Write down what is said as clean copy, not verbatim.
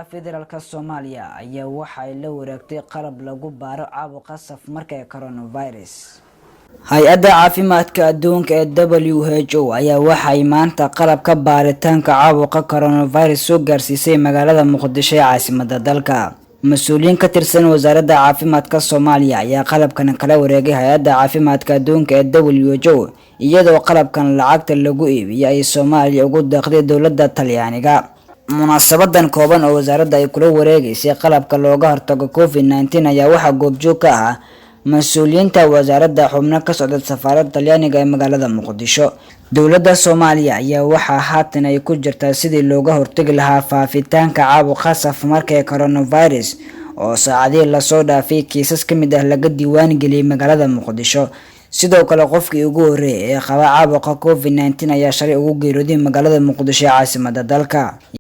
Dowladda federaalk Soomaaliya ayaa waxay la wareegtay qalab lagu baaro caabuqa safmarka ee coronavirus. Hay-adda caafimaadka adduunka ee WHO ayaa waxay maanta qalabka baaritaanka caabuqa coronavirus soo gaarsiisay magaalada Muqdisho ee caasimadda dalka. Mas-uuliyiin ka tirsan wasaaradda caafimaadka Soomaaliya ayaa qalabkan kala wareegay hay-adda caafimaadka adduunka ee WHO, iyadoo qalabkan lacagta lagu iibiyay ay Soomaaliya ugu deeqday dowladda Talyaaniga. Munaasabadan kooban oo wasaaradda ay kula wareegeysay qalabka looga hortago COVID-19 ayaa waxaa goobjoog ka ahaa mas-uuliyiinta wasaaradda, xubno ka socda safaaradda Talyaaniga ee magaalada Muqdisho. Dowladda Soomaaliya ayaa waxaa haatan ay ku jirtaa sidii looga hortagi lahaa faafitaanka caabuqa safmarka ee coronavirus, oo saacadihii lasoo dhaafay kiisas ka mid ah laga diiwaan geliyay magaalada Muqdisho. Sidoo kale, qofkii ugu horreeyay ee qaba caabuqa COVID-19 ayaa shalay ugu geeriyooday magaalada Muqdisho ee caasimadda dalka.